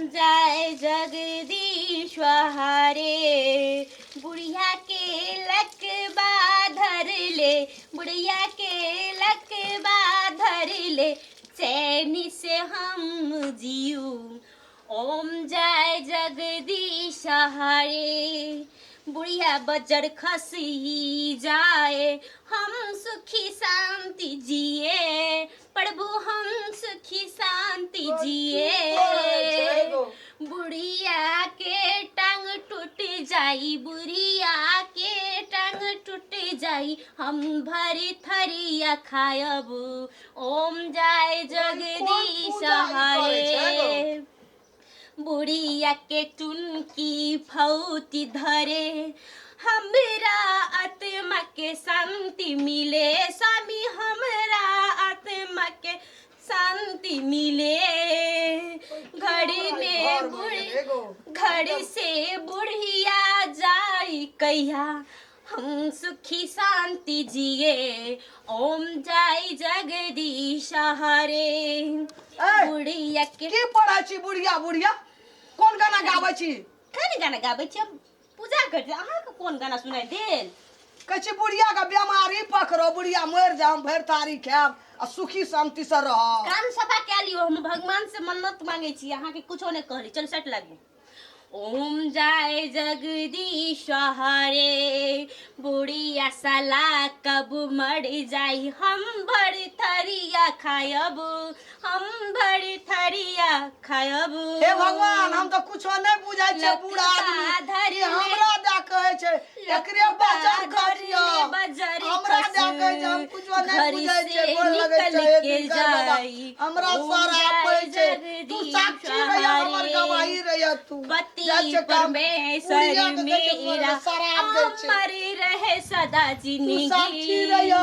जय जगदीश हरे। बुढ़िया के लकबा धर ले, बुढ़िया के लकबा धर ले, चैन से हम जियू। ओम जय जगदीश हरे। बुढ़िया बजर खसी जाए, हम सुखी शांति जिए। प्रभु हम सुखी शांति जिए। बुढ़िया के टांग टूट जाई, बुढ़िया के टांग टूट जाई, हम भरी थरिया खायब। ओम जय जगदीश पूजा ई करै छै हरे। गो? बुढ़िया के टुनकी फौती धरे, हमरा आत्मा के शांति मिले। स्वामी हमरा आत्मा के शांति मिले। घड़ी में बुढ़ घर से बुढ़िया जाई कहिया, हम सुखी शांति जिए। ओम जय जगदीश हरे। ए, बुढ़िया के की पढ़ै छी बुढ़िया बुढ़िया? कोन गाना गाबै छी? कोन गाना गाबै छी? हम पूजा करै छी। अहाँके कोन गाना सुनाइ देल? कहै छी बुढ़िया के बेमारी पकड़ो, बुढ़िया मरि जाए, हम भरि थारी खायब आ सुखी शांति से रहब। कान सफा कए लियौ। हम भगवान से मन्नत मांगै छी, अहाँके कुछो नहि कहली। चलू सट लागू। ओम जय जगदीश हरे। बुढ़िया साला कब मर जाई, हम भर थरिया खायब, हम भर थरिया खायब। हे भगवान, हम तऽ कुछो नहि बुझै छियै, बूढ़ आदमी धर ई हमरा दए कहै छै, एकरे बजर खसियो। हमरा दए कहै छै, हम कुछो नहि बुझै छियै। गोर लगै निकल छै हे के दिनकर बाबा। जाई। हमरा ओम सारा जय पड़ै छै, तू जगदीश साक्षी रहिया, हमर हरे। गवाही रहिया तू। पति जाइ छै काम, परमेश्वर बुढ़िया के कहै छै मरले मेरा शराब दै छै। अमर रहे सदा तू जिंदगी। साक्षी रहिया।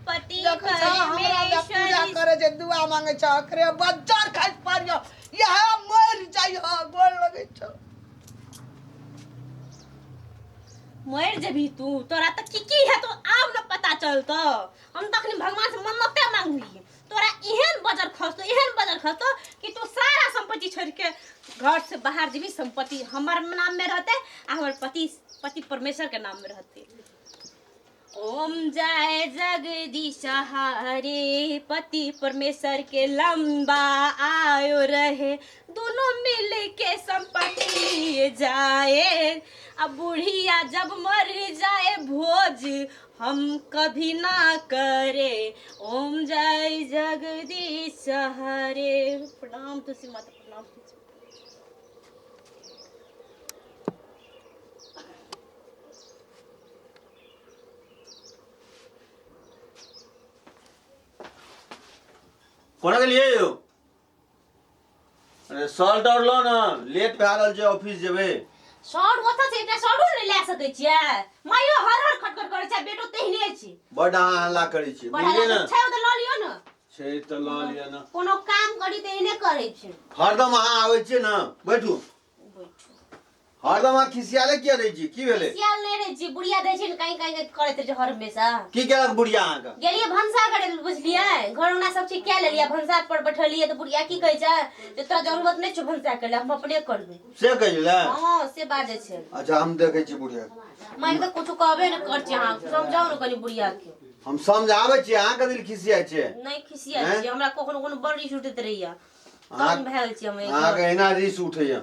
पति देखै छ, हमरा दए पूजा परमेश्वर करै छै, दुआ मांगै छै, एकरे बज्जर खसि पड़ियो, इएह मरि जाइयो। गोर लगै छौ। मरि जेबही तू, तोरा तऽ की की हेतौ आब न पता चलतौ। हम तखनी भगवान से मन्नते मांगली, तोरा एहन बजर खसतो, एहन बजर खसतो कि तू सारा संपत्ति छोड़ के घर से बाहर जेबही। संपत्ति हमर नाम में रहते आ हमर पति पति परमेश्वर के नाम में रहते। ओम जय जगदीश हरे। पति परमेश्वर के लंबा आयो रहे, दोनों मिल के संपत्ति लिए जाए। अब बुढ़िया जब मर जाए, भोज हम कभी ना करे। ओम जय जगदीश हरे। प्रणाम तुलसी माता, प्रणाम तुलसी। कोना गेलियै यौ? अरे शर्ट आओर लऽ ने, लेट भए रहल छै, ऑफिस जेबै। शर्ट ओतऽ छै, एकटा शर्टो नहि लए सकै छियै। माइयो हर हर खटखट करै छै, बेटो तेहने छै। बड्ड अहाँ हल्ला करै छियै, बड़ा बुझलियै ने? छै, ओ तऽ लऽ लियौ ने। छै तऽ लऽ लिअ ने। कोनो काम करी तऽ एहने करै छै। हरदम अहाँ आबै छियै ने, बैठू। बैठू। हरदम अहाँ खिसियाले किया रहै छी? की भेलै? खिसियाल नहि रहै छी, बुढ़िया दै छै ने, कहीं कहीं करैत रहै छै हर हमेशा। की केलक बुढ़िया अहाँके? गेलियै भनसा करे लए, बुझलियै? घर अंगना सब चीज कए लेलियै, भनसा पर बैठलियै तऽ बुढ़िया की कहै छै जे तोरा जरूरत नहि छौ भनसा करे लए, हम अपने करबै। से कहै छलै? हँ, से बाजै छै। अच्छा, हम देखै छी बुढ़िया के। माय तऽ कुछो कहबे ने कर छै। अहाँ समझाउ ने कनि बुढ़िया के। हम समझाबै छी, अहाँ कथी लए खिसियाइ छियै? नहि खिसियाइ हैं? छियै, हमरा कखनो कखनो बड़ रिस उठैत रहैया। अहाँ तंग भए गेल छी हम एहि अहाँके घर। एना रिस उठैया?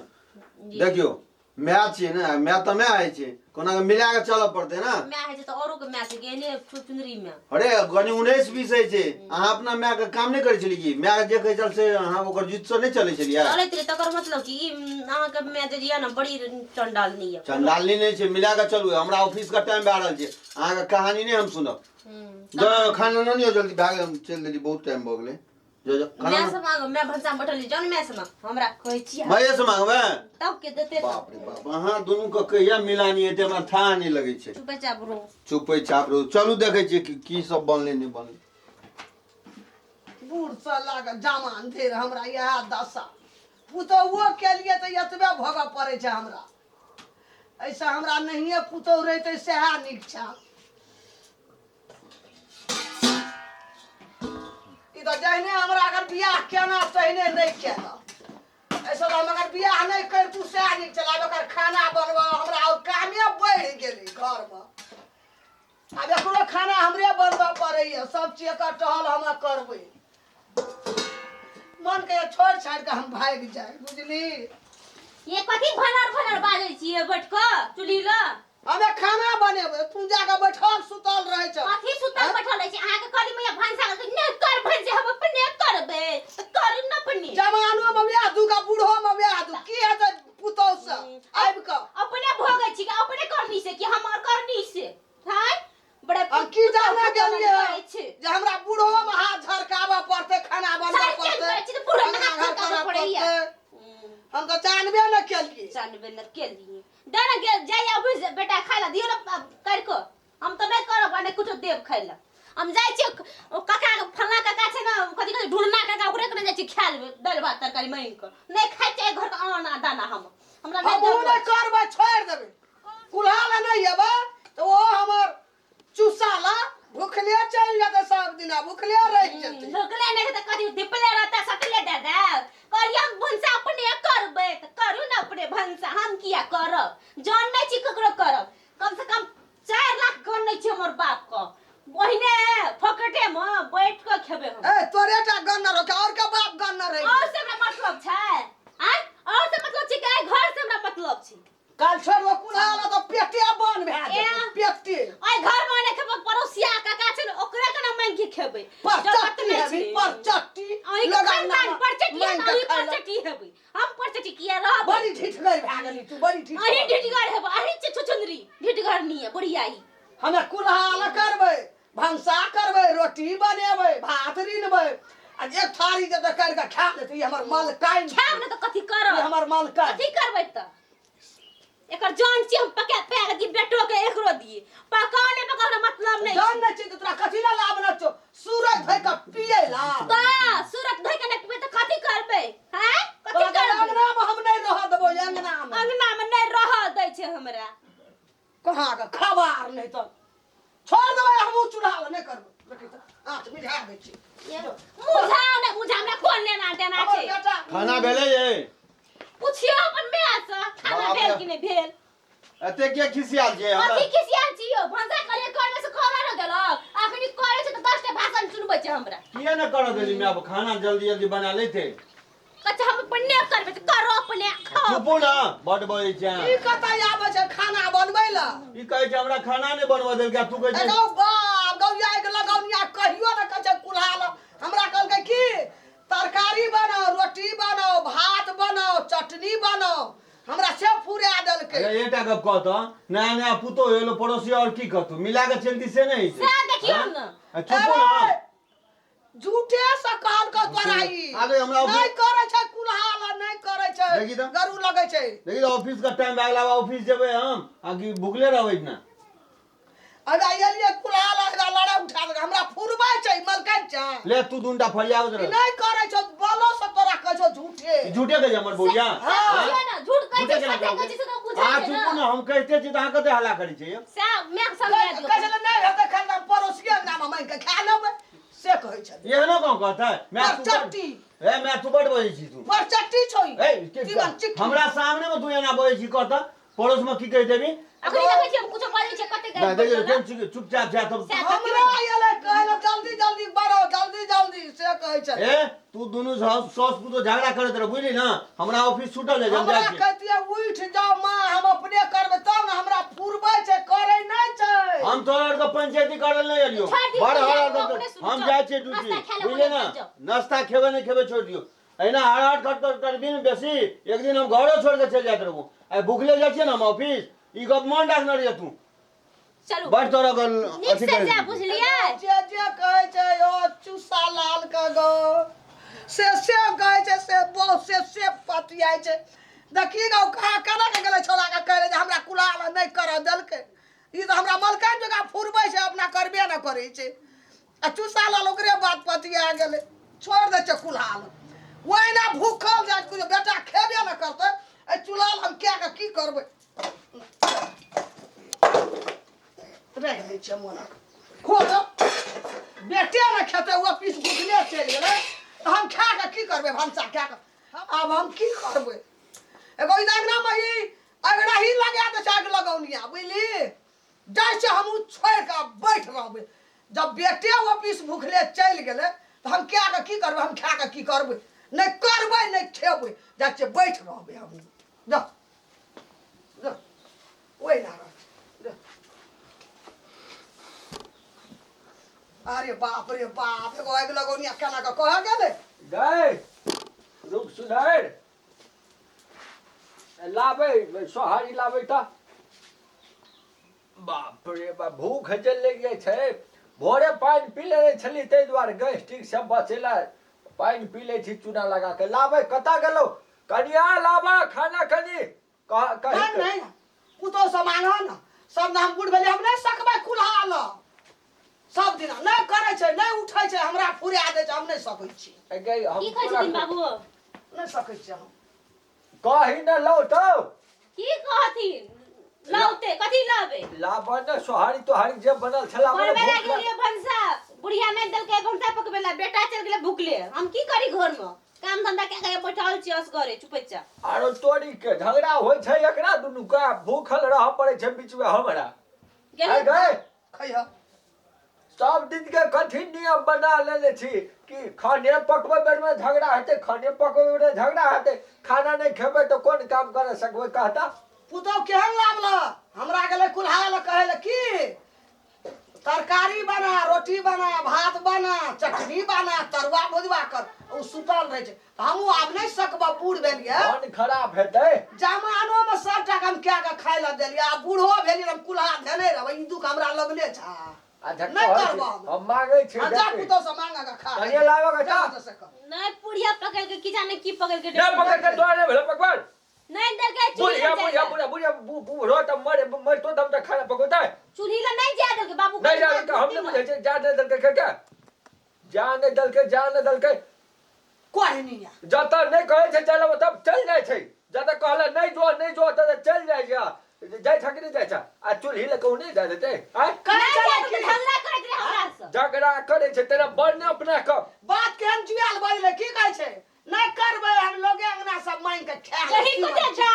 जी। देखियौ, माय छियै ने, माय तऽ माय होइ छै, कोना कऽ मिला कऽ चलऽ पड़तै ने। माय होइ छै तऽ औरो के माय छै, एहने चुनरी माय। अरे कनि 19-20 होइ छै, अहाँ अपना मायके काम नहि करै छलियै की? मायके जे कहै छल से अहाँ ओकर जिदसँ नहि चलै छलियै? चलैत रहै, तकर मतलब कि ई अहाँके माय जे यऽ ने, बड़ी चंडालनी यऽ। चंडालनी नहि छै, मिला कऽ चलू। हमरा ऑफिसके टाइम भए रहल छै, अहाँके कहानी नहि हम सुनब। जाउ, खाना नहि लिअ, जल्दी भए गेल, हम चलि देली, बहुत टाइम भऽ गेलै। जो जो खाना। माय से मांगो, मैं भनसा में बैठल जाओ ने, माय से मांग, हमरा कहै छी। माये से मांगबै? तब के देते तो। बाप रे बाप, अहाँ दुनू के कहिया मिलानी हेतै, हमरा थाह नहि लगै छै। चुपे चाप रहू। चुपे चाप रहू। चलू, देखै छियै कि की सब बनलै नहि बनलै। बूढ़ से लागल जमान धरि हमरा इएह दशा। पुतहुओ के लिए तऽ एतबे भोगऽ पड़ै छै हमरा। एहिसँ हमरा नहिए पुतहु रहितै सएह नीक छल। ई तऽ जहने हमरा अगर बियाह केना तहने नहि केलक। ऐसा हम अगर बियाह नहीं करतू सएह नीक छल। आब एकर खाना बनबऽ हमरा आओर कामे बढ़ि गेलै घरमे। आब एकरो खाना हमरे बनबऽ पड़ैए, सब चीज एकर टहल हमरा करबै। मन के छोड़ि छाड़ि कऽ हम भागि जाय, बुझली? ये कथी भनर भनर बाजै छियै बैठ कऽ चुल्ही लग? हमे खाना बनेबै, तू जाके बैठल सुतल रहै छ। कथी सुतल बैठल रहै छी? अहाँके कहली मैया भनसा करके नहि कर भनसे, हम अपने करबै तऽ करू ने अपने। जवानो मे बियाह दू का बूढ़ो मे बियाह दू, की हेतै पुतहु से आबि कऽ? अपने भोगै छी कि अपने करनी से कि हमर करनी से? हाय बड़ा हम की जाने गेलियै करै छी। जे हमरा बूढ़ो मे हाथ झरकाबऽ पड़तै, खाना बनबऽ सारा चीज पड़तै, करै छी तऽ बूढ़ो मे अंगना हाथ घर झरकाबऽ करऽ पड़ैया। पड़तै। हम तऽ जानबे ने केलियै। जानबे न केलियै। दे ने गे, जाइए ऑफिस, बेटा खाय ला दियौ ने करि कऽ। हम तऽ नहि करब आ नहि कुछो देब खाय ला। हम जाइ छियै ओ काका, फल्लाँ काका छै ने, कथी कहै छै, ढूढ़ना काका, ओकरे कने जाइ छियै खाय लेबै दालि भात तरकारी मांगि कऽ। नहि खाइ छियै घरके अन्न आ दाना हम, हमरा नहि हमहूँ नहि जरूरत। करबै, छोड़ि देबै। कुल्हा लए नहि एबै तऽ ओ हमर चूसा ला भुखले चलि जेतै, सब दिना भुखले रहि जेतै। भुखले नहि तऽ कथी धिपले रहतै, सटले दे देब। कहलियै हम भनसा अपने करबै तऽ करू ने अपने भनसा, हम किया करब? जान नहि छी ककरो करब। कम से कम 4 लाख गन नहि छै हमर बाप के, ओहिने फोकटे मे बैठ कऽ खेबै हम। ए तोरे टा गन न रहो, और के बाप गन न रहि। और से हमरा मतलब छै? आँय, और से मतलब छै कि एहि घर से हमरा मतलब छै? काल छोड़ दो कुल्हा ला तऽ पेटे बन भए जेतै, पेटे। ओहि घर मे नहि खेबै, पड़ोसिया काका छै ने, ओकरे केना मांगि के खेबै? परचट्टी हेबी, परचट्टी। अहीं के खानदान परचट्टी है, अहीं परचट्टी हेबै, हम परचट्टी किया रहब? बड़ी ढिठगर भए गेली तू, बड़ी ढिठगर। अहीं ढिठगर हेबै, अहीं छुछुंदरी ढिठगर नहीं है बुढ़िया ई। हमे कुल्हा ला करबै, भनसा करबै, रोटी बनेबै, भात रिनबै आ एक थारी जे तऽ करि कऽ खा लेतै। ई हमर मलकाइन। खायब ने तऽ कथी करब? ई हमर मलकाइन। कथी करबै तऽ? एकर जान छी हम पका पका के दी बेटो के, एकरो दिए। पकाओ नहि पकाओ हमरा मतलब नहि। जान नहि छै तऽ तोरा कथी ला लाबना छौ? सूरज धोइ कऽ पियै ला? तऽ सूरज धोइ के नहि पीबै तऽ कथी करबै? हैं, कथी तोरा करबै? अंगना मे हम नहि रहऽ देबौ, अंगना मे। अंगना मे नहि रहऽ दै छै हमरा। कहाँ के खबार नहि तऽ छोड़ देबै हमहूँ, चूल्हा लए नहि करबै। देखी तऽ आँच मिझा दै छी। मुझा नहि मुझा, हमरा कोन लेना देना हमर छै? बेटा खाना भेलै ये? पुछियो अपन माय से खाना बाप भेल रे। कि नहि भेल। एते किया खिसियाल छियै हमरा? कथी खिसियाल छियो? भनसा करिए करबै से करऽ न देलक। अखनी करै छै तऽ 10 टा भाषण सुनबै छै हमरा। किया ने करऽ देली माय? खाना जल्दी जल्दी बना लेते। कच्चा हम अपने करबै तऽ करो अपने, खाओ। चुपू ना, बड बजै छै। ई कतऽ आबै छै खाना बनबै लए? ई कहै छै हमरा खाना नहि बनबऽ देलकै, तू कहै छै। गौ बाप गौया के लगौनिया कहियो ने कहै छै कुल्हा लए। हमरा कहलकै की तरकारी बनाओ, रोटी बनाओ, भात बनाओ, चटनी बनाओ, हमरा से फुरा देलकै। अरे एकटा गप कह तऽ, नया नया पुतोह एलो, पड़ोसी और की कहतू? मिला के चलती से नहीं छै। सएह देखियौ ने। आ, चुपू ना। अरे, झूठे से कहलकै तोरा ई। अरे हमरा नहि करै छै कुल्हा लए, नहि करै छै। देखी तऽ। गरू लगै छै। देखी तऽ ऑफिस के टाइम भए गेल, आब ऑफिस जेबै हम आ कि भुखले रहबै ना? अरे एलियै कुल्हा लए, एकरा लड़ाइ उठा देलकै। हमरा फुरबै छै मलकन छै। ले तू दूनटा फरियाबैत ई रह। नहि करै छौ, बलो से तोरा कहै छौ झूठे। झूठे कहै छै हमर बुढ़िया। सएह बुझियौ ने, झूठ कहै झूठे छै, केना सत्य कहै छै से तऽ बुझै अहाँ छै चुपू ने। ने, हम कहिते छी तऽ अहाँ कते हल्ला करै छियै यौ? सएह माय के समझा दियौ। कहै छलै नहि हेतै खाना, पड़ोसिये अंगनामे मांगि कऽ खा लेबै, से कहै छलै। एहनो कौन कहतै? माय तू बड परचट्टी। ए माय, तू बड बजै छी तू। परचट्टी छौ ई। ए जीवन चिट्ठी। हमरा सामने मे तू एना बजै छी, कहत पड़ोस में की कहि देबी? अखनी देखै छियै हम कुछो बजै छियै कते नहि देखियौ केहन चुपचाप जा तब। सएह हमरा एलै कहै लए जल्दी जल्दी बढ़ो, जल्दी जल्दी, से कहै छलै। ए तू दुनू सास पुतोह झगड़ा करैत रह, बुझली ना? हमरा ऑफिस छूटल है, हम हमरा जाइ छी। कहतियै उठि जाउ माँ, हम अपने करबै तब ने। हमरा फुरबै छै, करै नहि छै। हम तोरा आरके पंचायती करल नहि एलियो। छोड़ि दियौ, बड़ बुझलियै, हर अपने सुन हम जाउ। जाइ छियै ड्यूटी, नाश्ता खाय लए बुझलियै ना? बोलल जाउ। नाश्ता खेबै नहि खेबै छोड़ि दियौ। एहिना हर हर खट खट करबी ने बेसी, एक दिन हम घरो छोड़ि के चलि जाइत रहबो। आइ भुखले जाइ छियै ने हम ऑफिस, ई गप मन राखने रहियै तू। चलू। बड़ तोरा गल नीक अथी से करै जा, छी। बुझलियै? जे जे कहै छै ओ चूसा लाल के गो से से कहै छै, से बहुत से से पतियाइ छै। देखी गौ कहाँ केना के गेलै छौड़ा के कहै जे हमरा कुलाल नहि करऽ देलकै। ई तऽ हमरा मलकाइन जकाँ फुरबै छै, अपना करबे नहि करै छै। आ चूसा लाल ओकरे बात पतिया गेलै। छोड़ि दै छै कुल्हाल, ओहिना भूखल जाइ छै, बेटा खेबे नहि करतै। एहि चूल्हा हम कए कऽ की करबै? राखि दै छियै मोनक खोल। बेटे ने खेतै, ओ पीस भुखले चलि गेलै तऽ हम खा कऽ की करबै? भनसा कए कऽ आब हम की करबै एगो ई अंगना में ई अगराही लगा दे छै आगि लगौनिया बुझली जाइ छै हमहूँ छोड़ि कऽ बैठ रहबै जब बेटे ऑफिस भुखले चलि गेलै तऽ हम कए कऽ की करबै हम खा कऽ की करबै नहि करबै नहि खेबै जाइ छियै बैठ रहबै हमहूँ जा जा ओहि ना रह जा। अरे बाप रे बाप एगो आगि लगौनिया केना कऽ कह गेलै गए रुक सुधर लाबै सोहारी लाबै तऽ बाप रे बाप भूख जे लागि जाइ छै भोरे पानि पी लेने छली ताहि दुआरे गैस्ट्रिक सब बचेला पानि पी लै छी चूना लगा के लाबै कतऽ गेलौ कनिया लाबा खाना कनि कह कहि नहीं नहीं पुतोह से मांगह न सब हम बूढ़ भेलियै हम नहि सकबै कुल्हा लऽ सब दिना नहि करै छै नहि उठै छै हमरा फुरा दै छै हम नहि सकै छी गै हम की कहै तोरा छथिन बाबू नहि सकै छियै हम कही न लौ तो की कहथिन लौते कथी लाबे लाबऽ ने सोहारी तोहारी जे बनल छला बनबे ला गेलियै भनसा बुढ़िया नहि देलकै भनसा पकबै ला बेटा चलि गेलै भुखले हम की करी घर में काम धंधा कए के बैठल छी असगरे चुपचाप आरो तोरी के झगड़ा होइ छै एकरा दुनू के भूखल रह पड़ै छै बीच में हमरा गेलै आइ गए खैह सब दिन के कठिन नियम बना लेने छी कि खाने पकबै बेर में झगड़ा हेतै खाने पकबै बेर में झगड़ा हेतै खाना नहि खेबै तऽ कोन काम कर सकबै कहता पुतोह केहन लाबल हमरा गेलै कुल्हा लए कहै लए की तरकारी बना रोटी बना भात बना चटनी बना तरुआ भुजवा कर ओ सुतल रहै छै तऽ हमहूँ आब नहि सकबऽ बूढ़ भेलियै मन खराब हेतै जमानो में सबटा के हम कए के खाय लए देलियै आ बूढ़ो भेलियै हम कुल्हा धेने रहबै ई दुख हमरा लगले छै अच्छा नहि कहै छी, करबऽ हम। हम मांगै छी आ जा देतै। पुतोह से मांग के खा कनिये लाबऽ के जा। से कर। नहि पुड़िया पकड़ के की जाने की पकड़ के नहि पकड़ के तोरा नहि भेलै पकवान नहीं देलकै चूल्ही बुढ़िया लग बुढ़िया जाय बुढ़िया बुढ़िया बूढ़ो तऽ मरे मरतो तब तऽ खाना पकौतै चूल्ही लग नहीं जाय देलकै बाबू नहि जा देलकै हम नहि बुझै छियै जा नहि देलकै के के जा नहि देलकै जा नहि देलकै कोई नहीं है जतऽ नहि कहै छै चल तब चलि जाइ छै जतऽ कहले नहि जो नहि जो ततऽ चलि जाइ छै जाइ छै कि नहि जाइ छै आ चूल्ही लए कहूँ नहि जाइ देतै आँय कहै नहीं छलै जाय देलकै की? झगड़ा करैत रहे हमरा से झगड़ा करै छै तेना बड़ ने अपना के बात केहन जुआल बजलै की कहै छै नहि करबै हम लोगे अंगना सब मांगि के खाय कही कते जा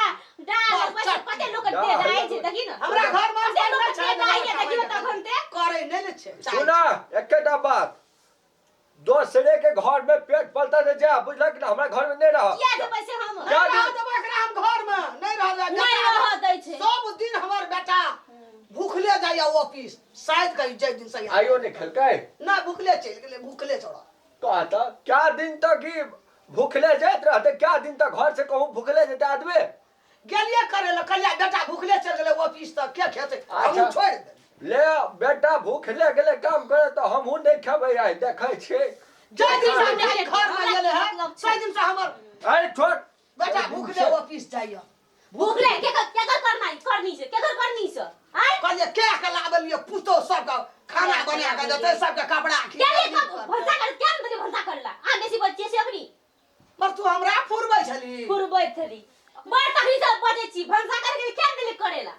डाल बड़ चट। कते लोक दे दाइ छै देखी न हमरा घर में कते लोक दे दाइ छै देखी न तखन ते करै नहि ने छै सुना एकेटा बात दोसरे के घर में पेट पलता से जा बुझलक ना हमरा घर में नहीं रह किया देबै से हम जा रह देबै एकरा हम घर में नहीं रह जाय नहीं रह दै छै सब दिन हमर बेटा भूखले जाइया ऑफिस शायद कही जाय दिन से आइयो नहीं खेलकै ना भूखले चलि गेलै भूखले छोड़ा कहता क्या दिन तक ई भूखले जाइत रहते क्या दिन तक घर से कहूँ भूखले जेते आदमी गेलिए करे लए कहलिए बेटा भूखले चलि गेलै ऑफिस तक के खेतै अच्छा। हमहूँ छोड़ि देलियै ले बेटा भूखले गेलै काम करे तऽ हमहूँ नहि खेबै आइ देखै छियै जाहि दिन से हमरा हम नहि घर में हमरा गेलै की हँ मतलब छै? ताहि दिन से हमर अरे छोड़ बेटा भूखले ऑफिस जाइया भूखले केकर केकर करना करनी छै केकर करनी छै आय कहलिए के के लाबलिए पुतोह सबके खाना बना के देतै सबके कपड़ा के लिए कब भनसा कर क्या मतलब भनसा करला आ बेसी बच्चे से अखनी पर तू हमरा फुरबै छली फुरबै थरी बड़ तखनी सब बजै छी भनसा करके क्या देले करेला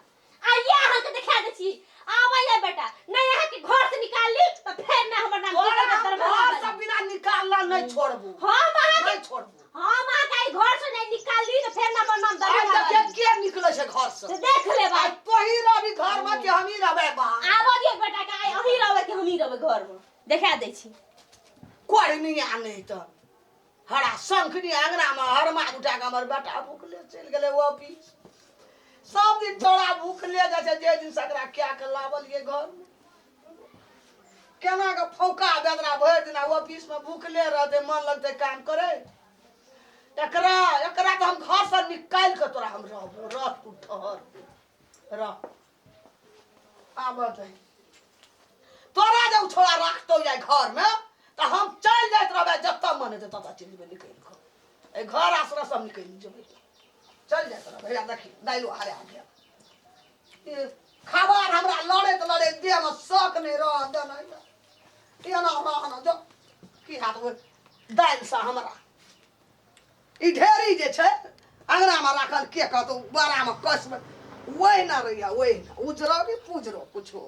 आ ये अहाँ के देखा दै छी आबै बेटा नहीं अहाँ के घर से निकाल ली तो फेर ना हमर नाम तोरा के हम दरभंगा घर से बिना निकालला नहीं छोड़बू हम अहाँ के नहीं छोड़बू हम अहाँ के घर से नहीं निकाल ली तो फेर ना हमर नाम आज दरभंगा तक के के निकले छै घर से तो देख ले आज भाई तोही रहबी घर में कि हमही रहबै बाहर आबऽ दियौ बेटा के आइ अहीं रहबै कि हमही रहबै घर में देखा दै छी कोई नहीं आने तऽ हरा शंखनी अंगना में हरमा उठा के हमर बेटा भूखले चलि गेलै ऑफिस सब दिन छोड़ा भूखले जाइ छै जे दिन सकरा क्या के लाबलियै घर में केना के फौका बेदरा भरि दिना ऑफिस में भूखले रहतै मन लगतै काम करे एकरा एकरा तऽ हम घर से निकालि के तोरा हम रहबो रह तू ठहर रह आबऽ दही तोरा जब छोड़ा राखतौ जाय घर में तऽ हम चलि जाइत रहबै जतऽ मन हेतै ततऽ चलि जेबै निकलि कऽ एहि घर आसरा सब निकलि जेबै चलि जाइत रहबै हैया देखी दाइलो हरा गेल ई खबर हमरा लड़ैत लड़ैत देहमे शक नहि रह देने एना रहना जो की हाथ ओहि दालिसँ हमरा ई ढेरी जे छै अङ्गनामे राखल के कहतौ बड़ामे कसबै ओहिना रहैया ओहिना उजरो कि पुजरो कुछो।